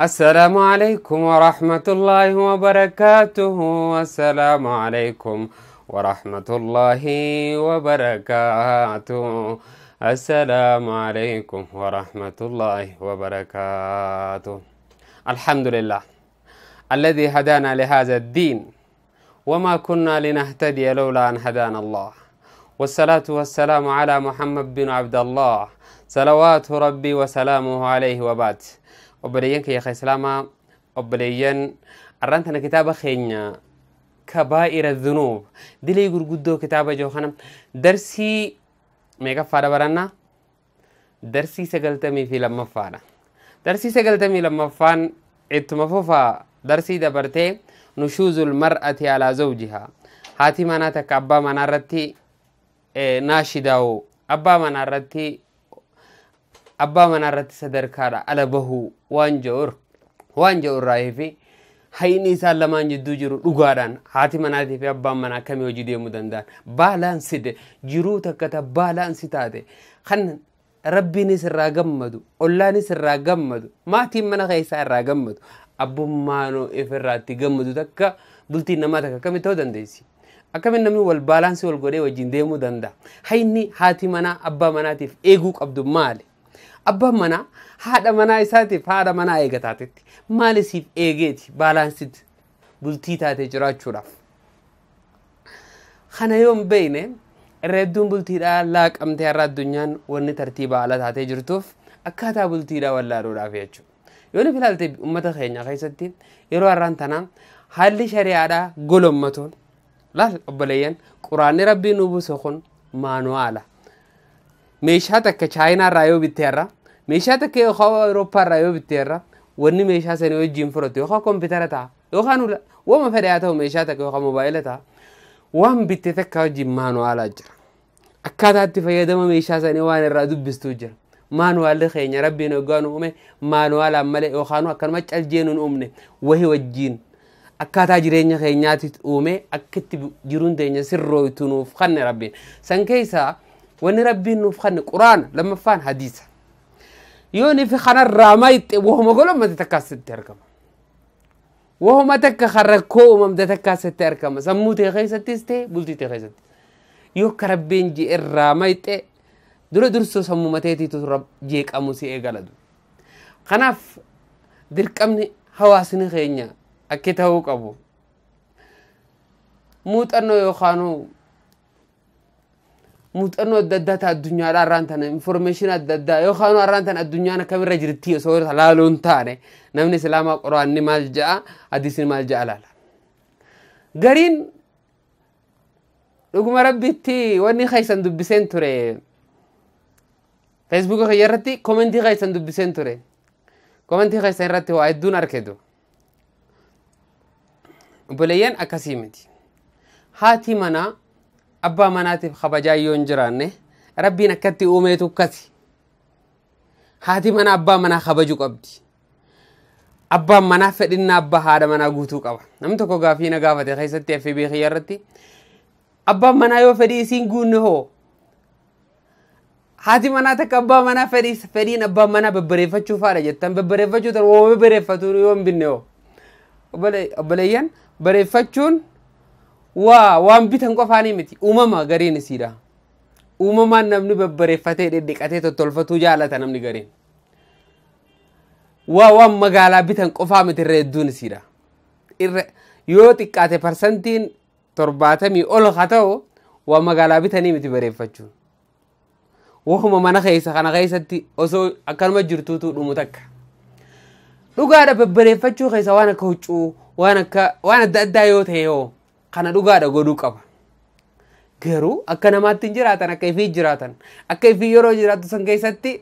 السلام عليكم ورحمة الله وبركاته. السلام عليكم ورحمة الله وبركاته. السلام عليكم ورحمة الله وبركاته. الحمد لله الذي هدانا لهذا الدين وما كنا لنهتدي لولا أن هدانا الله، والصلاة والسلام على محمد بن عبد الله صلوات ربي وسلامه عليه وبعد. Obboleeyyan kiyya ka islaamaa, obboleeyyan, arraan tana kitaaba keenya kabaa'ira dhunuub, dilii gurguddoo, kitaaba jiru kana darsii meeqaffaadha barannaa? Darsii 92ffaadha. Darsii 92ffaan ittuma fufaa darsii dabartee, nushuuzul mar'ati alaa zawjihaa, haati manaa takka abbaa manaa irratti naashidaa'u, abbaa manaa irratti sadarkaadha ala bahuu waan jedhu irraa fi hayni isaan lamaan jidduu jiru, dhugaadhaan haati manaatii fi abbaan manaa akkamii hojii deemuu danda'an, balance jiruu takka ta balance taate kan rabbiinis irraa gammadu, ollaanis irraa gammadu, maatiin mana keessaa irraa gammadu, abbummaanuu ifirraatti gammadu takka, bultiin namaa takka akkamitti ta'uu dandeessi? Akkamiin namni wal balance wal godhee wajjin deemuu danda'a? Hayni haati manaa abbaa manaatiif eeguu qabdu maali? Abbaan manaa haadha manaa isaatiif haadha manaa eega taatetti maali siif eegeeti balanced bultii taate jiraachuudhaaf? Kana yoo hin beekne, irra hedduun bultiidhaa laaqamtee har'a addunyaan wanni tartiiba ala taatee jirtuuf akkaataa bultiidhaa wallaaluudhaaf jechuudha. Yoo ni ilaalte, uummata keenya keessatti yeroo har'aan tanaa haalli shari'aadhaa golommatuun laal. Obboleeyyan, quraanni rabbiin nu buuse kun manual. Meeshaa takka Chaayinaa irraa yoo bitte har'a, meeshaa takka yookaan Awurooppaa irraa yoo bitte har'a, wanni meeshaa sanii wajjin fudhatu yookaan kompiitara ta'a yookaan wama fedhe haa ta'u, meeshaa takka yookaan moobaayila ta'a, waan bitte takka wajjin manualaa jira. Akkaataa itti fayyadama meeshaa sanii waan irraa dubbistuu jira. Manualli keenya rabbiin hoggaa nu uume manualaan malee yookaan akkanuma caljee nu uumne. Wahi wajjin akkaataa jireenya keenyaatti uume, akka itti jiruun teenya sirrooytu nuuf kanne rabbiin. San keessaa wanni rabbiin nuuf kanne quraana, lammaffaan hadiisa. Yoo ni fi kanarraa mayxe, wahuma golommate takka asitti argama. Wahuma takka kan rakkoo uumamte takka asitti argama. Sammuu ta'e keessattis ta'e bultii ta'e keessatti. Yoo akka rabbiin irraa mayxe, dura dursoo sammuu mateetiitu jeeqamu si eegalatu. Kanaaf dirqamni hawaasni keenya akka ta'uu qabu, muuxannoo yookaan muuxannoo adda addaa ta'a addunyaadhaa irraan tana, information adda addaa yookaan irraan tana addunyaan akkamirra jirti osoo laaluu hin taane, namni islaamaa quraanni maal ja'a, hadiisni maal ja'a laala. Gariin dhuguma rabbitti wanni keessan dubbiseen ture, Feesbuuka kiyya irratti comment keessan dubbiseen ture. Comment keessan irratti waa hedduun arketu. Obboleeyyan, akkasii miti. Haati manaa abbaa manaatiif kabajaa yoo hin jiraanne, rabbiin akkatti uumeetu akkasi. Haati manaa abbaa manaa kabajuu qabdi. Abbaan manaa fedhinnaa abbaa haadha manaa guutuu qaba. Namni tokko gaafii na gaafate keessatti FB kiyya irratti, abbaan manaa yoo fedhii isiin guunne hoo? Haati manaa takka abbaa manaa fedhii, fedhiin abbaan manaa babbareeffachuu faadha jettan, babbareeffachuu tan wama babbareeffatu yoo hin binne hoo? Obboleeyyan, bareeffachuun waa waan bitan qofaanii miti, uumama gariin isiidha. Uumamaan namni babbareeffatee dhidhiqatee tottolfatuu jaalata namni gariin. Waa waan magaalaa bitan qofaa miti irra hedduun isiidha. Irra yoo xiqqaate parsantiin 70 ol haa ta'u, waa magaalaa bitanii miti bareeffachuun. Wahuma mana keessa kana keessatti osoo akkanuma jirtuutu dhumu takka. Dhugaadha, babbareeffachuu keessa waan akka huccuu, waan akka waan adda addaa yoo ta'e hoo, kana dhugaadha godhuu qaba. Garuu akka namaatti hin jiraatan, akka ifii jiraatan, akka ifii yeroo jiraattu san keessatti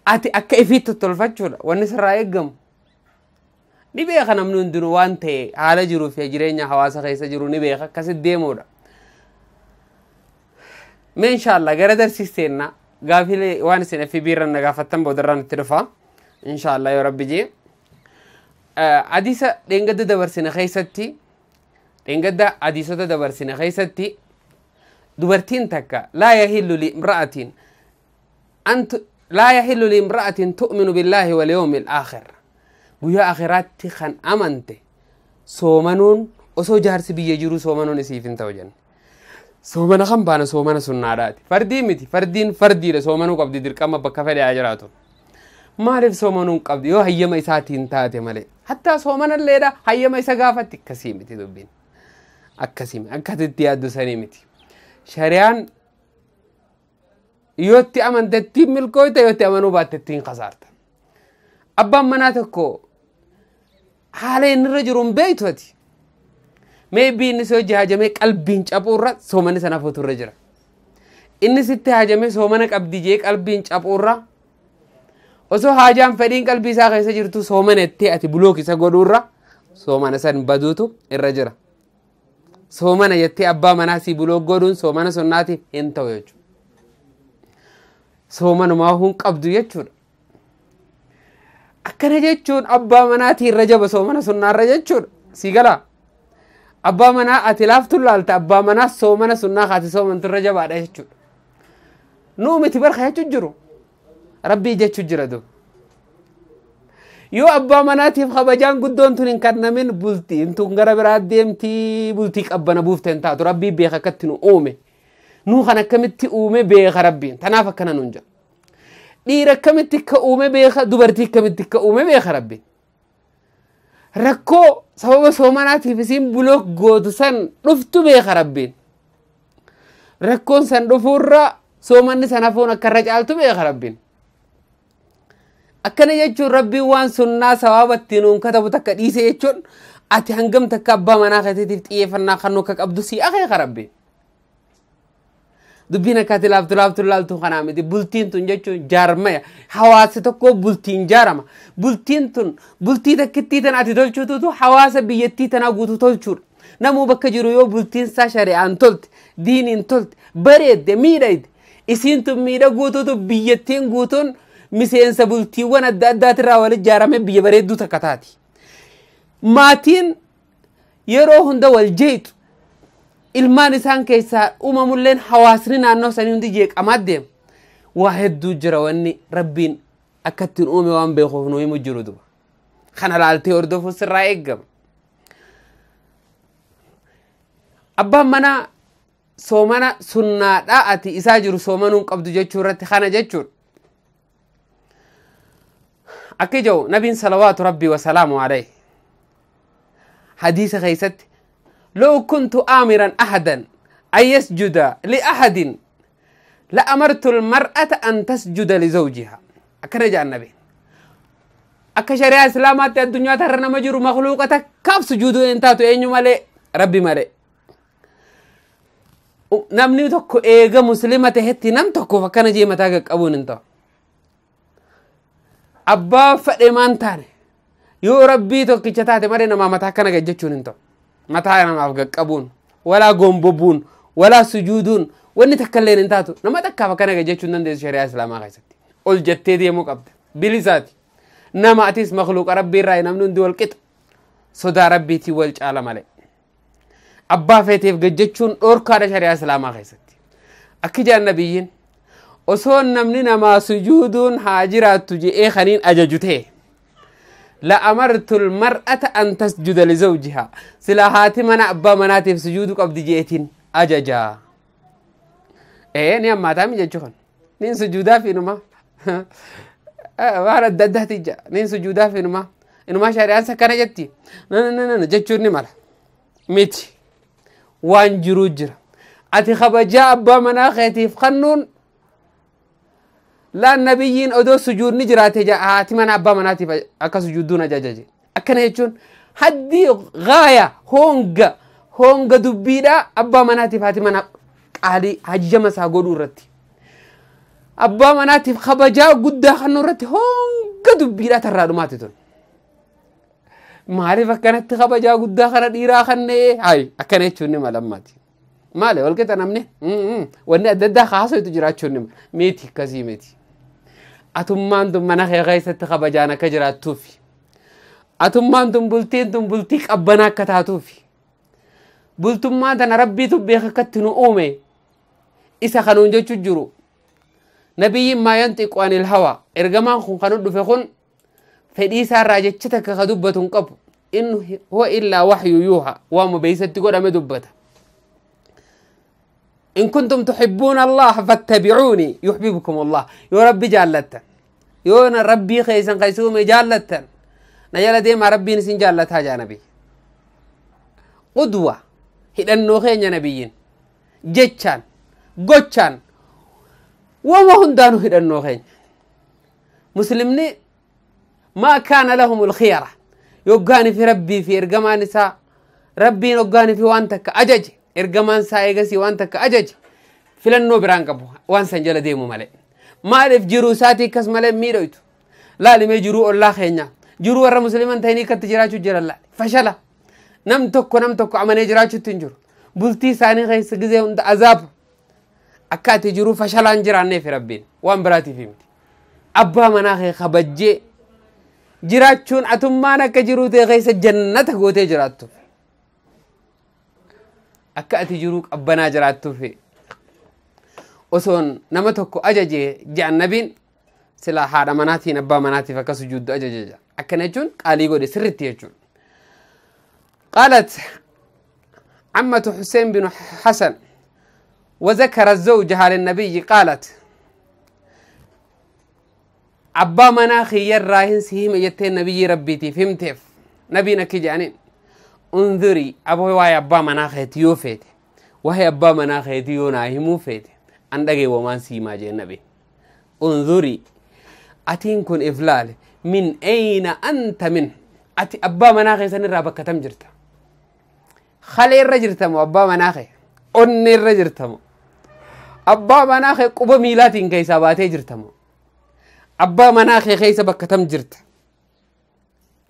ati akka ifii tottolfachuudha wanni sirraa eeggamu. Ni beeka namni hundinuu waan ta'e, haala jiruu fi jireenya hawaasa keessa jiru ni beeka, akkasitti deemuudha. Mee inshaallah gara darsiisteenna, gaafilee waan isin FB irra na gaafattan boodarraan itti dhufa. Inshaallah yoo rabbi jee. Hadiisa dheengadda dabarsine keessatti, dheengadda hadiisota dabarsine keessatti, dubartiin takka لا يحل لامرأة تؤمن بالله واليوم الآخر. Guyyaa akhiraatti kan amante soomanuun osoo jaarsi biyya jiru soomanuun isiif hin ta'u jenne. Soomana kan baana soomana sunnaadhaati. Fardii miti, fardiin fardiidha, soomanuu qabdi dirqama bakka fedhe haa jiraatu. Maaliif soomanuu qabdi yoo hayyama isaatiin taate malee? Hattaa soomanalleedha hayyama isa gaafatti. Akkasii miti dubbiin. Akkasii miti, akkasitti yaaddu sanii miti. Shari'aan yoo itti amante ittiin milkooyta, yoo itti amanuu baatte ittiin kasaarta. Abbaan manaa tokko haala inni irra jiru hin beektu ati. Maybe inni si hojii haajamee qalbiin caphuurra soomanni sana hafuutu irra jira. Inni sitti haajamee soomana qabdi jee qalbiin caphuurra osoo haajaan fedhiin qalbii isaa keessa jirtu soomana itti ati block isa godhuurra soomana san baduutu irra jira. Soomana jettee abbaa manaa si block godhuun soomana sunnaatiif hin ta'u jechuudha. Soomanumaa hun qabdu jechuudha. Akkana jechuun abbaa manaatii irra jaba soomana sunnaarra jechuudha. Si galaa? Abbaa manaa ati laaftu laalta, abbaa manaa soomana sunnaa kaati soomantu irra jabaadha jechuudha. Nuu miti barka jechuun jiru. Rabbii jechuun jira du. Yoo abbaa manaatiif kabajaan guddoon tun hin kennamin bultiin tun gara biraa deemtii, bultii qabbana buufte hin taatu. Rabbii beeka akkatti nu uume. Nuu kan akkamitti uume beeka Rabbiin. Tanaaf akkana nuun jedha. Dhiira akkamitti akka uume beeka, dubartii akkamitti akka uume beeka Rabbiin. Rakkoo sababa soomanaatiif isiin block gootu san dhuftu beeka Rabbiin. Rakkoon san dhufuurra soomanni san hafuun akka irra caaltu beeka Rabbiin. Akkana jechuun Rabbiin waan sunnaa sawaaba ittiin nuun katabu takka dhiise jechuun ati hangam takka abbaa manaa keetiitiif xiyyeeffannaa kan akka qabdu si akeeka Rabbiin. Dubbiin akka ati laaftu laaftu laaltu kanaa miti. Bultiin tun jechuun jaarmaya. Hawaasa tokko bultiin jaarama. Bultiin tun bultii takkittii tan ati tolchuututu hawaasa biyyattii tanaa guutuu tolchuudha. Namuu bakka jiru yoo bultiin isaa shari'aan tolte, diiniin tolte, bareedde, miidhagde, isiin tun miidhaguututu biyyattiin guutuun miseensa bultiiwwan adda addaatirraa wal ijaarame biyya bareedduu takka taati. Maatiin yeroo hunda wal jeetu ilmaan isaan keessaa uumamulleen hawaasni naannoo sanii hundi jeeqamaa deema. Waa hedduu jira, wanni Rabbiin akka ittiin uume waan beekuuf nu himu jiru duba. Kana laaltee hordofuu sirraa eeggama. Abbaan manaa soomana sunnaadhaa ati isaa jiru soomanuu hin qabdu jechuu irratti kana jechuudha. Akka ija'u nabiin salawaatu Rabbii wasalaamu alayhi hadiisa keessatti: لو كنت آمرا أحدا أن يسجد لأحد لأمرت المرأة أن تسجد لزوجها. أكرج النبي أكا شريعة إسلامات الدنيا ترى مجر مخلوقة كاف سجود انتاتو أين مالي ربي مالي. Namni tokko eega muslima tahetti nam tokkoof akkana jee mataa qaqqabuun hin ta'u. Abbaa fedhe maan taane yoo Rabbii tokkicha taate malee namaa mataa akkana gajjachuun hin ta'u. Mataa namaaf qaqqabuun, walaa gombobuun, walaa sujuuduun wanni takka illee hin taatu. Nama takkaaf akkana gajjachuu hin dandeessu shari'aa Islaamaa keessatti. Ol jettee deemuu qabda. Bilisaati. Nama atis makluuqa Rabbii irraa, namni hundi wal qixa. Sodaa Rabbiitiin wal caala malee. Abbaa feeteef gajjachuun dhorkaadha shari'aa Islaamaa keessatti. Akki jaan nabiyyiin, osoo namni namaa sujuuduun haa jiraattu je'ee kaniin ajaju ta'e, لأمرت المرأة أن تسجد لزوجها. Sila haati mana abbaa manaatiif sujuuduu qabdi jeetiin ajajaa. Ee, ni hammaataami jechuu kan. Niin sujuudaa fi inuma. Waan adda addaati ija. Niin sujuudaa fi inuma. Inumaa shari'aan sakkana jetti. Na jechuun ni mala. Miti. Waan jiruu jira. Ati kabajaa abbaa manaa keetiif kennuun laan nabiyyiin odoo sujuudni jiraate haati mana abbaa manaatiif akka sujuudduun ajajaje. Akkana jechuun haddii gaaya honga dubbiidhaa abbaa manaatiif haati mana qaalii hajjama isaa godhuu irratti. Abbaa manaatiif kabajaa guddaa kennuu irratti honga dubbiidhaa tarraa dhumaati tun. Maaliif akkanatti kabajaa guddaa kana dhiiraa kennee? Hayi, akkana jechuun ni mala ammaati. Maali wal qixa namni wanni adda addaa kaasoitu jiraachuun ni mala. Miti, akkasii miti. Atummaan tun mana kee keessatti kabajaan akka jiraattuufi. Atummaan tun bultiin tun bultii qabbanaa akka taatuufi. Bultummaan tana Rabbiitu beeka akkatti nu uume. Isa kanuun jechuun jiru. Nabiyyiin ما ينطق عن الهوى, ergamaan kun kan dhufe kun Fedhii isaarraa jecha takka ka dubbatu hin qabu. In huwa illaa waxyu yuuha, waama beeysatti godhame dubbata. In kuntum tuxibbuuna allaha fattabicuunii yuxbibkum allah. Yoo Rabbi jaallattan, yoo Rabbii keeysan kaysuume jaallattan, na jala deemaa, Rabbiin isin jaallataa jaa nabi. Qudwa, hidhannoo keenya nabiyyiin, jechaan, gochaan, wama hundaanuu hidhannoo keenya. Muslimni maa kaana lahum alkhiyara. Yoggaani fi Rabbii fi ergamaan isaa, Rabbiin hoggaani fi waan takka ajaje, ergamaan isaa eegasii waan takka ajaje, filannoo biraan qabu waan san jala deemu malee. Maaliif? Jiruu isaatii akkas malee miidhoytu. Laalimee jiruu ollaa keenya, jiruu warra musliman ta'anii akkatti jiraachuu jiran laali. Fashala. Nam tokko nam tokko amanee jiraachuutti hin jiru. Bultii isaanii keessa gizee hunda azaaba. Akka ati jiruu fashalaan jiraanneef Rabbiin waan biraatiif himti. Abbaa manaa kee kabajjee jiraachuun atummaan akka jiruu ta'e keessa jannata gootee jiraattuuf. Akka ati jiruu qabbanaa jiraattuuf. Osoon nama tokko ajaje je'an nabiin, sila haadha manaatiin abbaa manaatiif akka sujuuddu ajaje jedha. Akkana jechuun qaalii godhe sirritti jechuudha. قالت عمة حسين بن حسن وذكر زوجها للنبي، قالت abbaa manaa kiyyarraa hin si hime jettee nabiyyi Rabbiitiif himteef. Nabiin akki jedhaniin: unzurii aboo, waa'ee abbaa manaa keetii yoo feete, waa'ee abbaa manaa keetii yoo naa himuu feete, an dhagee wamaan si himaa jeen nabiin. Unzurii, atiin kun if laale, min ayna anta min, ati abbaa manaa keessan irraa bakka tam jirta? Kalee irra jirtamo abbaa manaa kee? Onnee irra jirtamo? Abbaa manaa kee quba miilaatiin keessaa baatee jirtamo? Abbaa manaa kee keessa bakka tam jirta?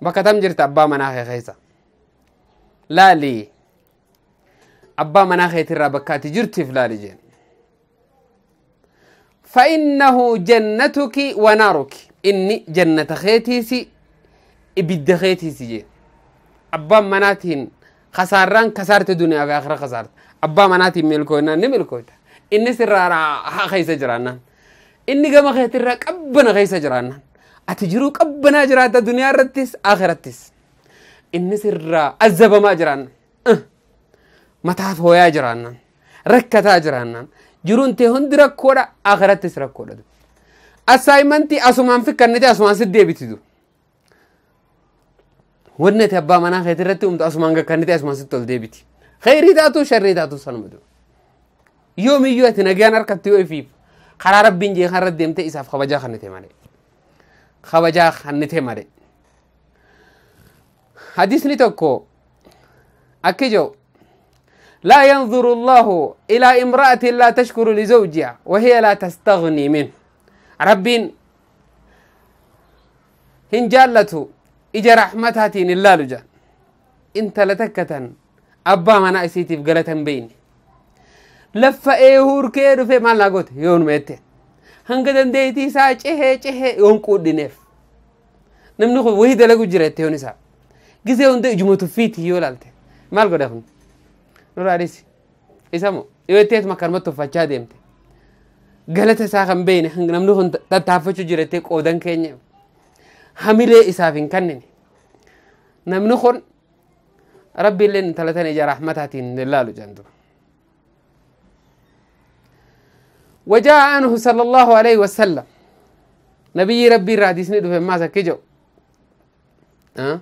Bakka tam jirta abbaa manaa kee keessa? Laali, abbaa manaa keetirraa bakka ati jirtuif laali jeen. فإنه جنتك ونارك، إني جنة خيتيسي ibidda keetiisi jeen. Abbaan manaatiin kasaarraan kasaarte duniyaa fi akhira kasaarte. Abbaa manaatiin milkooynaan ni milkooyta. Inni sirraa raahaa keessa jiraannaan, inni gama keetirraa qabbana keessa jiraannaan, ati jiruu qabbanaa jiraatta duniyaa irrattis akhirattis. Inni sirraa azabamaa jiraannaan, mataa fooyaa jiraannaan, rakkataa jiraannaan, jiruun tee hundi rakkoodha, akhirattis rakkoodha. Assignmentii asumaan fikkannite asumaan si deebititu. Wanni ati abbaa manaa keetii irratti uumtu asumaan gakkannite asumaan sitti ol deebiti. Kheyrii taatu, sharrii taatu, sanuma jiru. Yoomiyyuu ati nagaan harkatti yoo ifiif karaa Rabbiin jee kan irra deemte isaaf kabajaa kannite malee. Kabajaa kannite malee. Hadisni tokko akki jiru: لا ينظر الله إلى امرأة لا تشكر لزوجها وهي لا تستغني منه. ربين hin jaallatu, ija rahmataatiin hin laalu jedhan, intala takkatan abbaa manaa isiitiif galata hin beeyne. Laffa'ee hurkee dhufe maal naa goote yoonuma jette, hanga dandeettii isaa cehee cehee yoon quudhineef, namni kun wahii dalagu jira jette, yoon isaa gisee hunda ijuma tuffiitii yoo laalte, maal godha kun nurraa dhisi isa moo yoo jetteetuma akkanumatti tuffachaa deemte, galata isaa kan beeyne, namni kun tattaaffachuu jira jettee qoodan keenya hamilee isaaf hin kennine, namni kun Rabbi illee intala tana ija rahmataatiin hin laalu jedhan. وجاء عنه صلى الله عليه وسلم، نبي ربي الحديث ندفع ما سكجو أه؟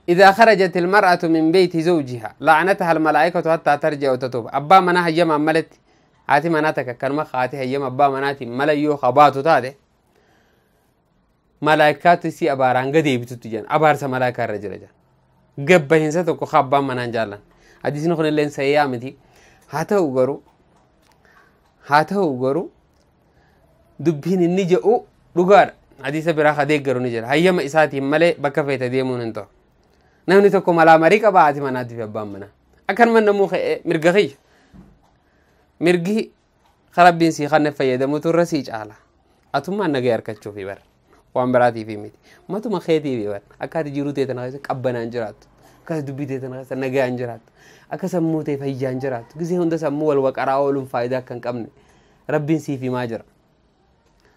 إذا خرجت المرأة من بيت زوجها لعنتها الملائكة حتى ترجع وتتوب. abbaa manaa hayyamaan maletti haati manaa takka akkanuma haati hayyama abbaa manaatiin mala yoo qabaatu taate, malaayikaatu isii abaaraan gad deebitutti jedhan. Abaarsa malaayikaa irra jira jedhan. Gabbahinsa tokko ka abbaan manaan jaallan. Hadiisni kun illee sayyaa miti. Haa ta'u garuu dubbiin inni jedhu dhugaadha. Hadiisa biraa ka deeggaru ni jira. Hayyama isaatiin malee bakka feete deemuun hin ta'u. Namni tokko malaa marii qaba haati manaatii fi abbaan manaa. Akkanuma namuu ka'ee mirga kiyya, mirgi Rabbiin sii kanne fayyadamutu irra sii caala. Atummaan nagaya harkachuufi bara, waan biraatiif miti, matuma keetiifi bara. Akka ati jiruu teetan keessa qabbanaan jiraattu, akka ati dubbii teetan keessa nagayaan jiraattu, akka sammuu tee fayyaan jiraattu. Gisee hunda sammuu wal waqaraa ooluun faayidaa akka hin qabne Rabbiin siif himaa jira.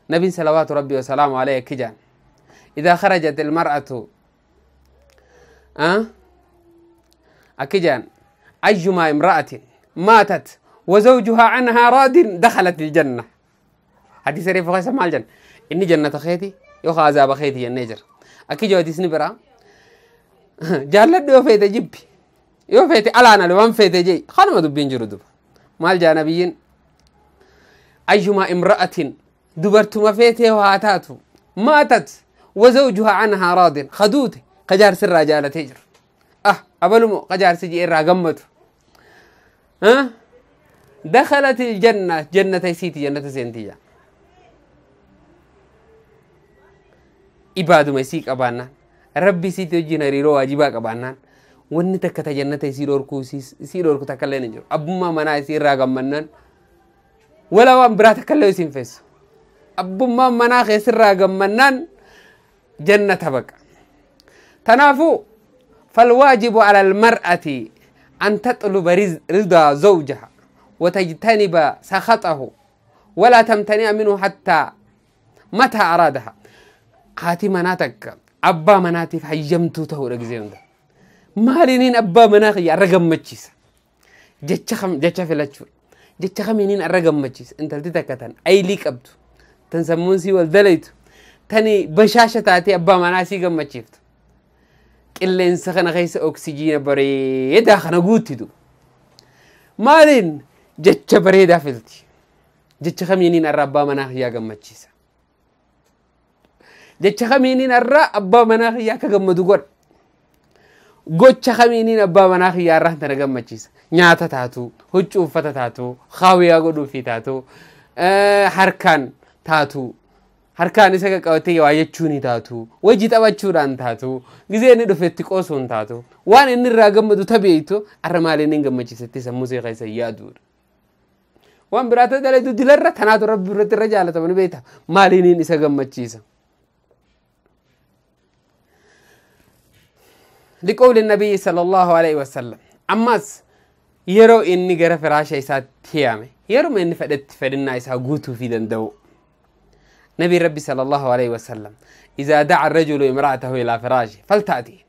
Nabiin salawaatu Rabbii wasalaamu alayhi akki jaan: إذا خرجت المرأة أكجان أيما امرأة ماتت وزوجها عنها راض دخلت الجنة. حديث ريف خيسة مع الجنة إني جنة خيتي يوخا عذاب خيتي النجر. أكيد حديث نبرا جالد يو فيت جيبي يو فيت ألانا لو فيت جي خانم دبين جردو مال جانبيين أيما امرأة دبرت ما فيته وهاتاتو ماتت وزوجها عنها راض خدوته قجار سر جالة تجر أبلمو قجار سجي إرا قمته دخلت الجنة جنة سيتي جنة سنتيا إبادو مسيك أبانا ربي سيتي جينا ريرو واجباك أبانا ونتك جنة سيروركو سيروركو تكلين جر أبو ما منا سير راقمنن ولا وان برا تكلم سينفس أبو ما منا خسر راقمنن جنة بك. تنافو فالواجب على المرأة أن تطلب رضا زوجها وتجتنب سخطه ولا تمتنع منه حتى متى أرادها. هاتي مناتك أبا مناتي حيجمتو تهور أجزيون ده مالينين أبا مناخي الرقم متشيس جتشخم جتشف جتشخمينين الرقم متشيس أنت التتكتن أي ليك أبدو تنسمون سي والدليتو تاني بشاشة تاتي أبا مناسي قم متشيفتو قلين سخن غيس أكسجين بريدة خنا قوتي دو مالين جتش بريدة فلتي جتشخمينين الربا مناخي يا قم متشيس jecha kamiiniin irraa abbaa manaa kiyyaa akka gammadu godha. Gocha kamiiniin abbaa manaa kiyyaa irraa tana gammachiisa. Nyaata taatu, huccuu uffata taatu, haawiyaa godhuufii taatu, harkaan taatu, harkaan isa qaqqabatee waa jechuun taatu, wajji taphachuudhaan taatu, gizee inni dhufetti qoosuun taatu, waan inni irraa gammadu tabeeytu arra maaliin hin gammachiisetti sammuu see keessa yaaduudha. Waan biraata dalagu dilarra tanaatu rabbi biratti irra jaalatama ni beekta. Maaliin isa gammachiisa. لقول النبي صلى الله عليه وسلم أماس يرو إني غير فراشة إسا تيامي يرو ما إني فدت فدنا إسا قوتو في دندو. نبي ربي صلى الله عليه وسلم إذا دعا الرجل امرأته إلى فراشه فلتأتي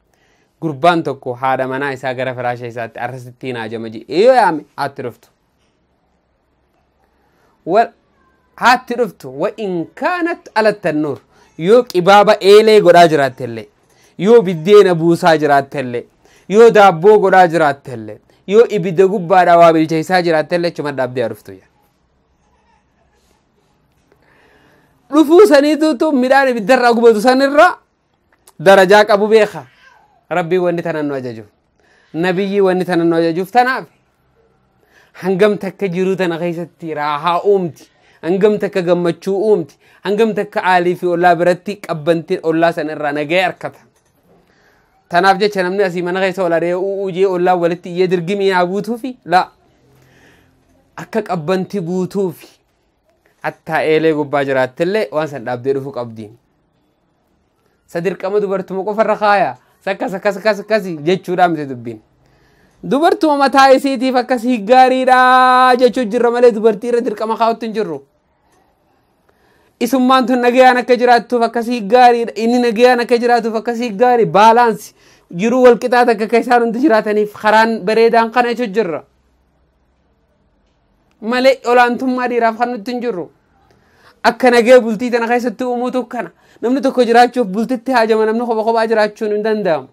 قربان تكو هذا منا إسا غير فراشة إسا أرستينا جمجي إيو يامي هاترفتو هاترفتو وإن كانت على التنور يوك إبابة إيلي قراجرات اللي yoo biddeena buusaa jiraattellee yoo daabboo godhaa jiraattellee yoo ibidda gubbaadhaa waa bilcheessaa jiraattellee achuma dhaabdee dhuftu. Dhufuu saniitutu midhaan ibiddarraa gubatu sanirra darajaa qabu beeka. Rabbii wanni tanan nu ajajuuf nabiyyi wanni tanan nu ajajuuf tanaaf hangam takka jiruu tana keessatti raahaa uumti. Hangam takka gammachuu uumti. Hangam takka aalii fi ollaa biratti qabbantiin ollaa sanirraa nagaya harkata. Tanaaf jecha namni asii mana keessa ol ari'ee u'uu ollaa walitti iyyee dirgimii haa buutuufi laa akka qabbanti buutuufi hattaa eelee gubbaa jiraattillee waan san dhaabdee dhufuu qabdi. Sadirqama dubartuma qofarra kaaya sakkas akkas akkas akkasi jechuudhaa miti dubbiin. Dubartuma mataa isiitiif akkasii gaariidha jechuu jirra malee dubartii irra dirqama kaa'utti hin jirru. Isummaan tun nagayaan akka jiraattuuf akkasii gaariidha. Inni nagayaan akka jiraatuuf akkasii gaarii baalaansi jiruu wal qixaa takka akka isaan hundi jiraataniif karaan bareedaan kana jechuu jirra. Malee olaantummaa dhiiraaf kan nutti hin jirru. Akka nagaya bultii tana keessatti uumuutu kana. Namni tokko jiraachuuf bultitti haajama namni kopha kophaa jiraachuun hin danda'amu.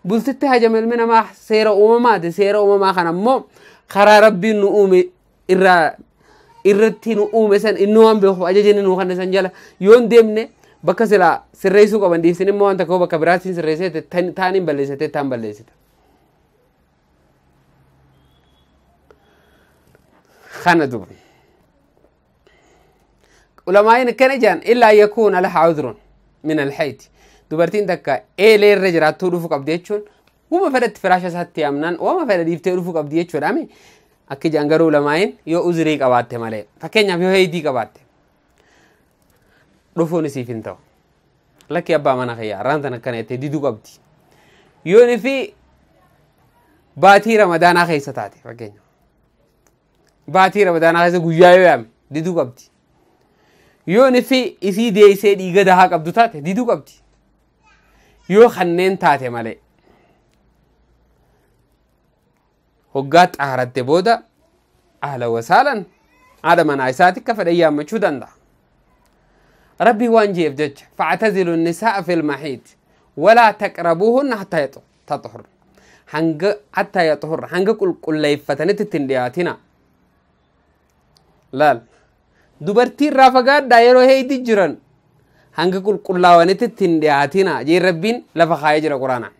Bultitti haajama ilmi namaa seera uumamaati. Seera uumamaa kana immoo karaa rabbiin nu uume irraa irratti nu uume san inni waan beekuuf ajaja nu kanne san jala yoo hin deemne bakka silaa sirreessuu qaban dhiifsin immoo waan takka bakka biraatiin sirreessee taan hin balleessite taan balleessita. Kana duuba. Ulamaa'iin akkana jedhan illaa yakuuna laha cudrun min alhayti. Dubartiin takka eelee irra jiraattuu dhufuu qabdi jechuun wama fedhatti firaasha isaatti yaamnaan wama fedha dhiiftee dhufuu qabdi jechuudha. Akka ijaan garuu ulamaa'in yoo uzrii qabaatte malee fakkeenyaaf yoo heeydii qabaatte dhufuun isiif hin ta'u. Lakki abbaa mana kiyyaa arraan tan akkana jettee diduu qabdi. Yoon fi baatii ramadaanaa keessa taate fakkeenyaaf baatii ramadaanaa keessa guyyaa yoo yaame diduu qabdi. Yoo nifi isii deeysee dhiiga dahaa qabdu taate diduu qabdi. Yoo kanneen taate malee. Hoggaa xaaratte booda ahla wasaalan haadha manaa isaati akka fedhan yaammachuu danda'a. Rabbi waan jeef jecha factazilu nisaa'a fil mahiid walaa taqrabuuhunna hattaa taxhurna hanga hattaa yaxhurna hanga qulqulleeffatanitti ittiin dhiyaatina. Laal dubartii irraa fagaadhaa yeroo heeydi jiran hanga qulqullaawanitti ittiin dhiyaatina jee Rabbiin lafa kaayee jira quraanaan.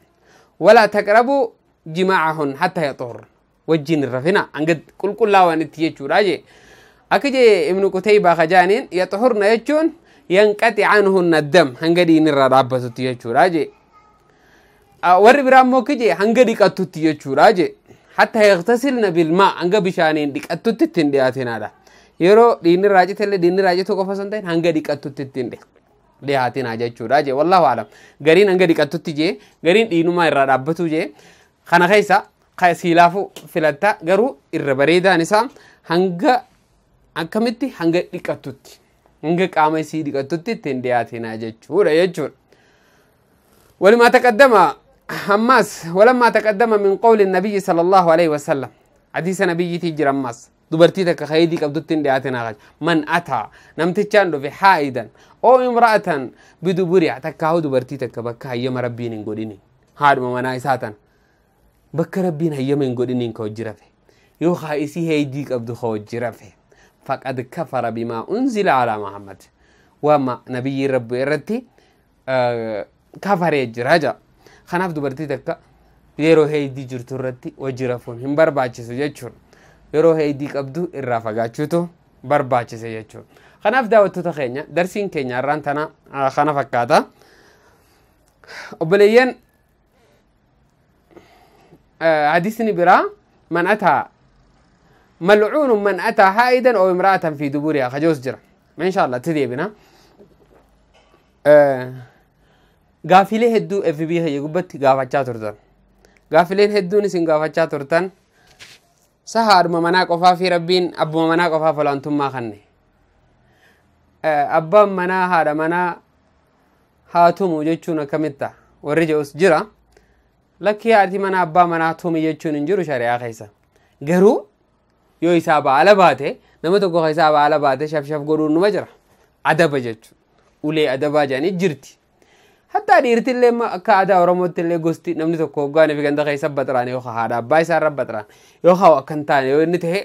Walaa taqrabuu jimaacahun hattaa yaxhurna wajjin hin rafina hanga qulqullaawanitti jechuudha jee. Akka jee Ibnu Qutaybaa kajaaniin yaxhurna jechuun yanqaxi anhunna dam hanga dhiigni irraa dhaabbatutti jechuudha jee. Warri biraa immoo akka jee hanga dhiqattutti jechuudha jee. Hatta yaqtasilna bilmaa hanga bishaaniin dhiqattutti ittiin dhiyaatinaadha. Yeroo dhiigni irraa citellee dhiigni irraa cituu qofa osoo hin ta'in hanga dhiqattutti ittiin dhiyaatinaa jechuudha jee. Wallaahu a'lam. Gariin hanga dhiqattutti jee gariin dhiignumaa irraa dhaabbatu jee. Kana keessa siilaafu filatta garuu irra bareedaan isaa hanga akkamitti hanga dhiqattutti hanga qaama isii dhiqattutti ittiin dhiyaatinaa jechuudha jechuudha. Walumaa taqaddama ammas walammaa taqaddama min qawli nabiyyi sallallahu alaihi wasallam hadiisa nabiyyiitii jira ammas dubartii takka haydii qabdutti hin dhiyaatinaa kaja man ataa namtichaan dhufe haa'idan oo imra'atan biduburi'a takkaahu dubartii takka bakka hayyama rabbiin hin godhini haadhuma manaa isaa tan bakka rabbiin hayyama hin godhiniin ka hojii rafe yoo haa isii haydii qabdu ka hojii rafe faqad kafara bimaa unzila alaa Muhammad waama nabiyyiin rabbi irratti kafaree jira jaa. Kanaaf dubartii takka yeroo heeydii jirtu irratti hojii rafuun hin barbaachisu jechuudha. Yeroo heeydii qabdu irraa fagaachuutu barbaachise jechuudha. Kanaaf daawwattoota keenya darsiin keenya har'aan tana kana fakkaata. Obboleeyyan hadiisni biraa man ataa malcuunun man ataa haa'idan oo imra'atan fi duburihaa kajoos jira. Insha Allah itti deebina. Gaafilee hedduu FB kiyya gubbatti gaafachaa turtan. Gaafileen hedduun isin gaafachaa turtan saha haadhuma manaa qofaa fi rabbiin abbuma manaa qofaaf olaantummaa kanne. Abbaan manaa haadha manaa haa tumu jechuun akkamitta warri jedhus jira. Lakkii haati manaa abbaa manaa tumi jechuun hin jiru shari'aa keessa. Garuu yoo isaa baala baate nama tokko isaa baala baate shafshaf godhuun numa jira. Adaba jechuudha. Ulee adabaa jedhanii jirti. Hatta dhiirtillee akka aadaa Oromootti illee gosti namni tokko hoggaan fi ganda keessa baxiraan yookaan haadha abbaa isaa irra baxiraan yookaan akka hin taane yoo inni ta'e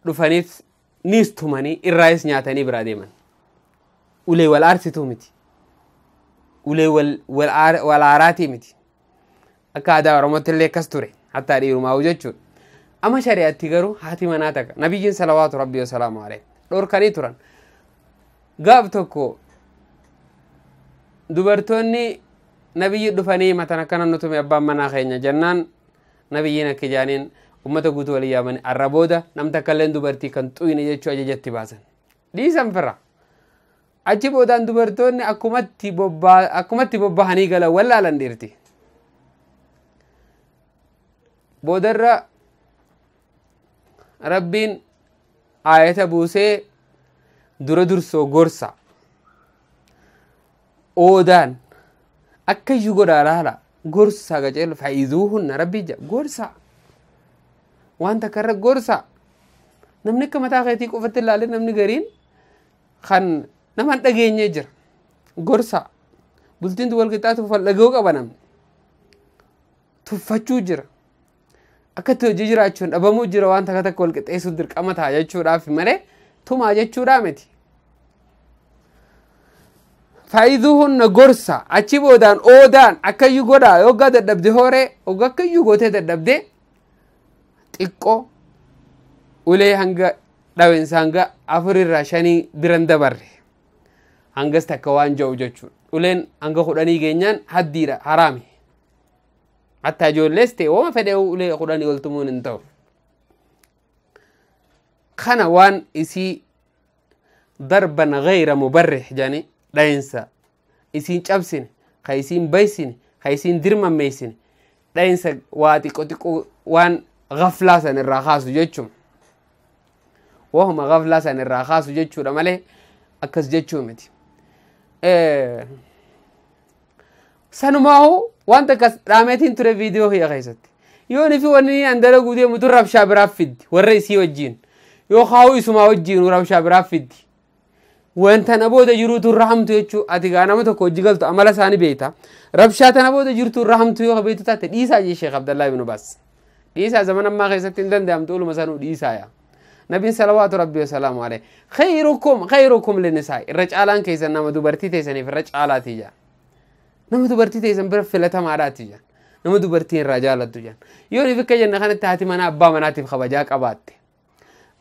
dhufaniif niis tumanii irraayis nyaatanii biraa deeman. Ulee wal aarsituu miti. Ulee wal aaraatii miti. Akka aadaa Oromootti illee akkas ture. Hatta dhiirumaa jechuudha. Amma shari'aatti garuu haati manaa takka nabiyyiin salawaatu rabbii wasalaamu alayhi dhorkanii turan. Gaaf tokko dubartoonni nabiyyi dhufanii matan akkana nu tume abbaan manaa keenya jennaan nabiyyiin akka jaaniin ummata guutuu walii yaamanii arra booda nam takka illeen dubartii kan xuyne jechuu ajajatti baasan. Dhiisan firra. Achi boodaan dubartoonni akkumatti bobbahanii galan wallaalan dhiirti. Boodarra Rabbiin aayata buusee dura dursoo gorsa. Oodaan akka iyyuu godhaa laala gorsa qajeelu faayiduuhunna rabbii jaa gorsa waan takka irra gorsa namni akka mataa keetii qofatti ilaalee namni gariin kan nama hin dhageenye jira gorsa bultiin wal qixxaatu wal dhaga'uu qaba namni tuffachuu jira akka itti hojii jiraachuun dhabamuu jira waan takka takka wal qixxeessuun dirqama ta'a jechuudhaaf malee tumaa jechuudhaa miti. Faayiduuhunna gorsa achi boodaan oodaan akkayyuu godhaa yoggaa dadhabde hooree yoggaa akkayyuu gootee dadhabde xiqqoo ulee hanga dhawinsa hanga 4 irraa 5 biran dabarre hangas takka waan ja'u jechuudha. Uleen hanga 10 geenyaan haddiidha haraami. Hatta ijoollees ta'e wooma fedhe ulee 10 ol tumuun hin ta'u. Kana waan isii darban gayra mubarrih jedhanii dhayinsa isiin cabsine ka isiin baysine ka isiin dirmammeessine dhayinsa waa xiqqoo xiqqoo waan gaflaa san irraa kaasu jechuudha. Wahuma gaflaa san irraa kaasu jechuudha malee Akkas jechuu miti. Sanumaa'uu wanta akkas dhaameetiin ture viidiyoo kiyya keessatti. Yoo nifi wanni an dalaguu deemu tun rabshaa biraaf fiddi warra isii wajjiin yoo kaa'u isumaa wajjiin rabshaa biraaf fiddi. Wanta na booda jiruutu irra hamtu jechuu ati gaa nama tokko hojii galtu amala isaanii beekta. Rabshaa tana booda jirtu irra hamtu yoo beektu taate dhiisaa jee Sheekh Abdallaa ibn Baas. Dhiisaa zaman ammaa keessatti hin danda'amtu uluma sanuu dhiisaa yaa. Nabiin salawaatu rabbii wasalaamu alayhi. Khayrukum khayrukum linnisaa irra caalaan keessan nama dubartii teessaniif irra caalaati jaa. Nama dubartii teessan bira filatamaadhaati jaa. Nama dubartii irraa jaalattu jaa. Yoo nuyi akka jenna kanatti haati manaa abbaa manaatiif kabajaa qabaatte.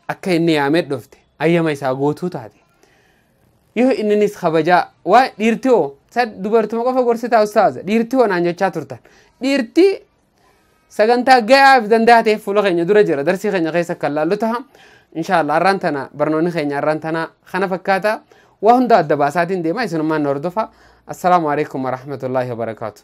Akka inni yaamee dhufte ayyama isaa gootuu taate. Yoo inninis kabajaa waa dhiirti hoo dubartuma qofa gorsitaa ustaaza dhiirti hoo naan jechaa turtan. Dhiirti sagantaa gahaaf danda'a ta'e fuula keenya dura jira darsii keenya keessa kan laallu ta'a. Inshaallah har'aan tana barnoonni keenya har'aan tana kana fakkaata waa hunda adda baasaatiin deema isinummaan na hordofa. Assalaamu alaikum warahmatullaahi wabarakaatu.